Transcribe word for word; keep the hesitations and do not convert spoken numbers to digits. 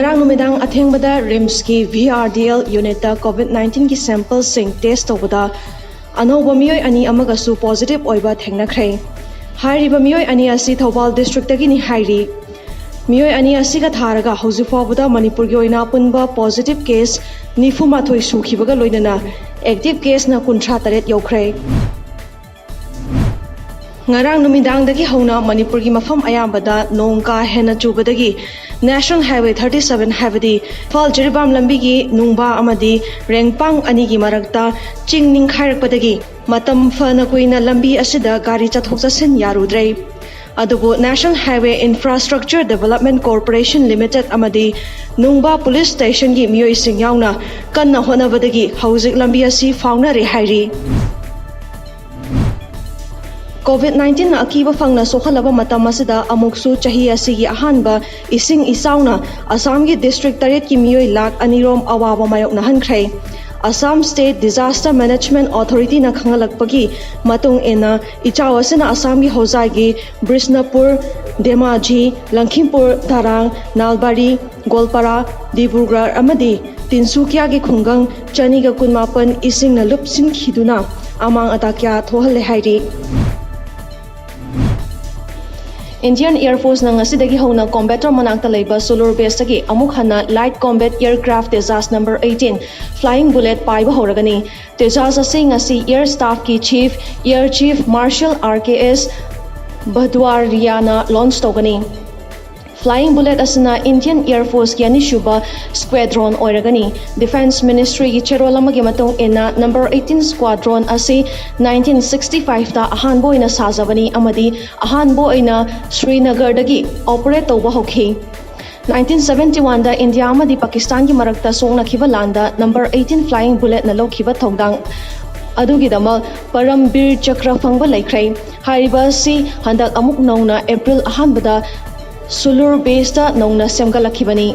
ꯉꯔꯥꯡ ꯅꯨꯃꯤꯗꯥꯡ ꯑꯊꯦꯡꯕꯗ ꯔꯤꯝꯁꯀꯤ ꯚꯤ ꯑꯥꯔ ꯗꯤ ꯑꯦꯜ ꯌꯨꯅꯤꯠꯇ ꯀꯣꯚꯤꯗ ꯅꯥꯏꯟꯇꯤꯟꯒꯤ ꯁꯦꯝꯄꯜꯁꯤꯡ ꯇꯦꯁ ꯇꯧꯕꯗ ꯑꯅꯧꯕ ꯃꯤꯑꯣꯏ ꯑꯅꯤ ꯑꯃꯒꯁꯨ ꯄꯣꯖꯤꯇꯤꯚ ꯑꯣꯏꯕ ꯊꯦꯡꯅꯈ꯭ꯔꯦ꯫ ꯍꯥꯏꯔꯤꯕ ꯃꯤꯑꯣꯏ ꯑꯅꯤ ꯑꯁꯤ ꯊꯧꯕꯥꯜ ꯗꯤꯁꯇ꯭ꯔꯤꯛꯇꯒꯤꯅꯤ ꯍꯥꯏꯔꯤ꯫ ꯃꯤꯑꯣꯏ ꯑꯅꯤ ꯑꯁꯤꯒ ꯊꯥꯔꯒ ꯍꯧꯖꯤꯛ ꯐꯥꯎꯕꯗ ꯃꯅꯤꯄꯨꯔꯒꯤ ꯑꯣꯏꯅ ꯑꯄꯨꯟꯕ ꯄꯣꯖꯤꯇꯤꯚ ꯀꯦꯁ ꯅꯤꯐꯨ ꯃꯥꯊꯣꯏ ꯁꯨꯈꯤꯕꯒ ꯂꯣꯏꯅꯅ ꯑꯦꯛꯇꯤꯚ ꯀꯦꯁꯅ ꯀꯨꯟꯊ꯭ꯔꯥ ꯇꯔꯦꯠ ꯌꯧꯈ꯭ꯔꯦ꯫ ꯉꯔꯥꯡ ꯅꯨꯃꯤꯗꯥꯡꯗꯒꯤ ꯍꯧꯅ ꯃꯅꯤꯄꯨꯔꯒꯤ ꯃꯐꯝ ꯑꯌꯥꯝꯕꯗ ꯅꯣꯡ ꯀꯥ ꯍꯦꯟꯅ ꯆꯨꯕꯗꯒꯤ ꯅꯦꯁꯅꯦꯜ ꯍꯥꯏꯋꯦ ꯊꯥꯔꯇꯤ ꯁꯚꯦꯟ ꯍꯥꯏꯕꯗꯤ ꯏꯝꯐꯥꯜ ꯖꯤꯔꯤꯕꯥꯝ ꯂꯝꯕꯤꯒꯤ ꯅꯨꯡꯕꯥ ꯑꯃꯗꯤ ꯔꯦꯡꯄꯥꯡ ꯑꯅꯤꯒꯤ ꯃꯔꯛꯇ ꯆꯤꯡ ꯅꯤꯡꯈꯥꯏꯔꯛꯄꯗꯒꯤ ꯃꯇꯝ ꯐꯅ ꯀꯨꯏꯅ ꯂꯝꯕꯤ ꯑꯁꯤꯗ ꯒꯥꯔꯤ ꯆꯠꯊꯣꯛ ꯆꯠꯁꯤꯟ ꯌꯥꯔꯨꯗ꯭ꯔꯦ꯫ ꯑꯗꯨꯕꯨ national highway infrastructure development corporation limited ꯑꯃꯗꯤ ꯅꯨꯡꯕꯥ ꯄꯨꯂꯤꯁ ꯁ꯭ꯇꯦꯁꯟꯒꯤ ꯃꯤꯑꯣꯏꯁꯤꯡ ꯌꯥꯎꯅ ꯀꯟꯅ ꯍꯣꯠꯅꯕꯗꯒꯤ ꯍꯧꯖꯤꯛ ꯂꯝꯕꯤ ꯑꯁꯤ ꯐꯥꯎꯅꯔꯦ ꯍꯥꯏꯔꯤ꯫ ꯀꯣꯚꯤꯗ ꯅꯥꯏꯟꯇꯤꯟꯅ ꯑꯀꯤꯕ ꯐꯪꯅ ꯁꯣꯛꯍꯜꯂꯕ ꯃꯇꯝ ꯑꯁꯤꯗ ꯑꯃꯨꯛꯁꯨ ꯆꯍꯤ ꯑꯁꯤꯒꯤ ꯑꯍꯥꯟꯕ ꯏꯁꯤꯡ ꯏꯆꯥꯎꯅ ꯑꯁꯥꯝꯒꯤ ꯗꯤꯁꯇ꯭ꯔꯤꯛ ꯇꯔꯦꯠꯀꯤ ꯃꯤꯑꯣꯏ ꯂꯥꯈ ꯑꯅꯤꯔꯣꯝ ꯑꯋꯥꯕ ꯃꯥꯌꯣꯛꯅꯍꯟꯈ꯭ꯔꯦ꯫ ꯑꯁꯥꯝ ꯁ꯭ꯇꯦꯠ ꯗꯤꯖꯥꯁꯇꯔ ꯃꯦꯅꯦꯖꯃꯦꯟꯠ ꯑꯣꯊꯣꯔꯤꯇꯤꯅ ꯈꯪꯍꯜꯂꯛꯄꯒꯤ ꯃꯇꯨꯡ ꯏꯟꯅ, ꯏꯆꯥꯎ ꯑꯁꯤꯅ ꯑꯁꯥꯝꯒꯤ ꯍꯣꯖꯥꯏꯒꯤ ꯕꯤꯁꯅꯨꯄꯨꯔ, ꯙꯦꯃꯥꯖꯤ, ꯂꯪꯈꯤꯝꯄꯨꯔ, ꯗꯥꯔꯥꯡ, ꯅꯥꯜꯕꯥꯔꯤ, ꯒꯣꯜꯄꯥꯔꯥ, ꯗꯤꯕ꯭ꯔꯨꯒꯔ ꯑꯃꯗꯤ ꯇꯤꯟꯁꯨꯀꯤꯌꯥꯒꯤ ꯈꯨꯡꯒꯪ ꯆꯅꯤꯒ ꯀꯨꯟꯃꯥꯄꯟ ꯏꯁꯤꯡꯅ ꯂꯨꯞꯁꯤꯟꯈꯤꯗꯨꯅ ꯑꯃꯥꯡ ꯑꯇꯥ ꯀꯌꯥ ꯊꯣꯛꯍꯜꯂꯦ ꯍꯥꯏꯔꯤ꯫ ꯏꯟꯗꯤꯌꯟ ꯑꯦꯌꯔ ꯐꯣꯔꯁꯅ ꯉꯁꯤꯗꯒꯤ ꯍꯧꯅ ꯀꯣꯝꯕꯦꯇꯔ ꯃꯅꯥꯛꯇ ꯂꯩꯕ ꯁꯨꯂꯨꯔ ꯕꯦꯁꯇꯒꯤ ꯑꯃꯨꯛ ꯍꯟꯅ light combat aircraft Tejas number eighteen flying bullet ꯄꯥꯏꯕ ꯍꯧꯔꯒꯅꯤ꯫ ꯇꯦꯖꯥꯁ ꯑꯁꯤ ꯉꯁꯤ ꯑꯦꯌꯔ ꯁ꯭ꯇꯥꯐꯀꯤ chief air chief marshal R K S ꯚꯗ꯭ꯋꯥꯔꯤꯌꯥꯅ ꯂꯣꯟꯆ ꯇꯧꯒꯅꯤ꯫ ꯐ꯭ꯂꯥꯏꯌꯤꯡ ꯕꯨꯂꯦꯠ ꯑꯁꯤꯅ ꯏꯟꯗꯤꯌꯟ ꯑꯦꯌꯔ ꯐꯣꯔꯁꯀꯤ ꯑꯅꯤꯁꯨꯕ ꯁ꯭ꯀ꯭ꯋꯥꯗ꯭ꯔꯣꯟ ꯑꯣꯏꯔꯒꯅꯤ꯫ ꯗꯤꯐꯦꯟꯁ ꯃꯤꯅꯤꯁꯇ꯭ꯔꯤꯒꯤ ꯆꯦꯔꯣꯜ ꯑꯃꯒꯤ ꯃꯇꯨꯡ ꯏꯟꯅ, ꯅꯝꯕꯔ ꯑꯩꯠꯇꯤꯟ ꯁ꯭ꯀ꯭ꯋꯥꯗ꯭ꯔꯣꯟ ꯑꯁꯤ ꯅꯥꯏꯟꯇꯤꯟ ꯁꯤꯛꯁꯇꯤ ꯐꯥꯏꯚꯇ ꯑꯍꯥꯟꯕ ꯑꯣꯏꯅ ꯁꯥꯖꯕꯅꯤ ꯑꯃꯗꯤ ꯑꯍꯥꯟꯕ ꯑꯣꯏꯅ ꯁ꯭ꯔꯤꯅꯒꯔꯗꯒꯤ ꯑꯣꯄꯔꯦꯠ ꯇꯧꯕ ꯍꯧꯈꯤ꯫ ꯅꯥꯏꯟꯇꯤꯟ ꯁꯚꯦꯟꯇꯤ ꯋꯥꯟꯗ ꯏꯟꯗꯤꯌꯥ ꯑꯃꯗꯤ ꯄꯥꯀꯤꯁꯇꯥꯟꯒꯤ ꯃꯔꯛꯇ ꯁꯣꯛꯅꯈꯤꯕ ꯂꯥꯟꯗ ꯅꯝꯕꯔ ꯑꯩꯠꯇꯤꯟ ꯐ꯭ꯂꯥꯏꯌꯤꯡ ꯕꯨꯂꯦꯠꯅ ꯂꯧꯈꯤꯕ ꯊꯧꯗꯥꯡ ꯑꯗꯨꯒꯤꯗꯃꯛ ꯄꯔꯝ ꯕꯤꯔ ꯆꯀ꯭ꯔ ꯐꯪꯕ ꯂꯩꯈ꯭ꯔꯦ꯫ ꯍꯥꯏꯔꯤꯕ ꯑꯁꯤ ꯍꯟꯗꯛ ꯑꯃꯨꯛ ꯅꯧꯅ ꯑꯦꯄ꯭ꯔꯤꯜ ꯑꯍꯥꯟꯕꯗ ꯁꯨꯂꯨꯔ ꯕꯦꯁꯇ ꯅꯧꯅ ꯁꯦꯝꯒꯠꯂꯛꯈꯤꯕꯅꯤ꯫